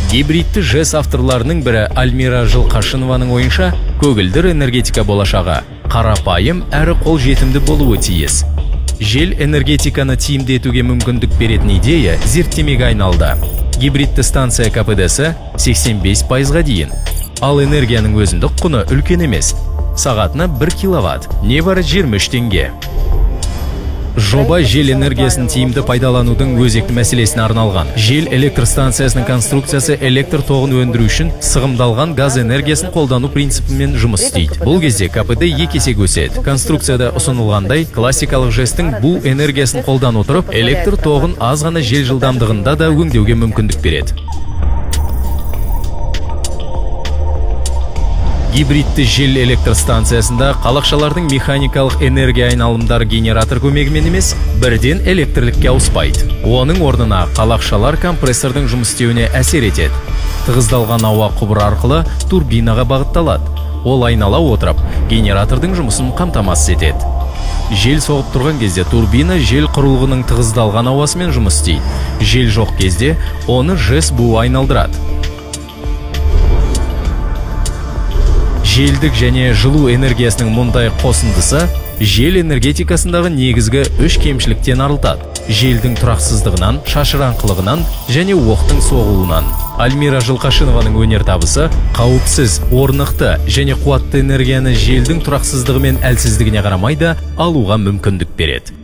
Гибридті ЖЭС авторларының бірі Альмира Жылқашынованың ойынша, көгілдір энергетика болашағы қарапайым әрі қолжетімді болуы тиіс. Жел энергетиканы тиімді етуге мүмкіндік беретін идея зерттемеге айналды. Гибридті станция КПД-сі 85%-ға дейін. Ал энергияның өзіндік құны үлкен емес. Сағатына 1 киловатт, небары 23 теңге. Жоба жел энергиясын тиімді пайдаланудың өзекті мәселесіне арналған. Жел электр станциясының конструкциясы электр тоғын өндіру үшін сығымдалған газ энергиясын қолдану принципімен жұмыс істейді. Бұл кезде КПД екі есеге өседі. Конструкцияда ұсынылғандай, классикалық ЖЭС-тің бу энергиясын қолдану отырып, электр тоғын аз ғана жел жылдамдығында да өңдеуге мүмкіндік береді. Гибридті жел электр станциясында қалақшалардың механикалық энергия айналымдары генератор көмегімен емес, бірден электрлікке ауыспайды. Оның орнына қалақшалар компрессордың жұмыс істеуіне әсер етеді. Тығыздалған ауа құбыр арқылы турбинаға бағытталады. Ол айнала отырып, генератордың жұмысын қамтамасыз етеді. Жел соғып тұрған кезде турбина жел құрылғының тығыздалған ауасымен жұмыс істейді. Жел жоқ кезде оны ЖЭС буы айналдырады. Желдік және жылу энергиясының мұндай қосындысы жел энергетикасындағы негізгі үш кемшіліктен арылтады: желдің тұрақсыздығынан, шашыраңқылығынан және оқтың соғылуынан. Альмира Жылқашынованың өнертабысы қауіпсіз, орнықты және қуатты энергияны желдің тұрақсыздығы мен әлсіздігіне қарамай да алуға мүмкіндік береді.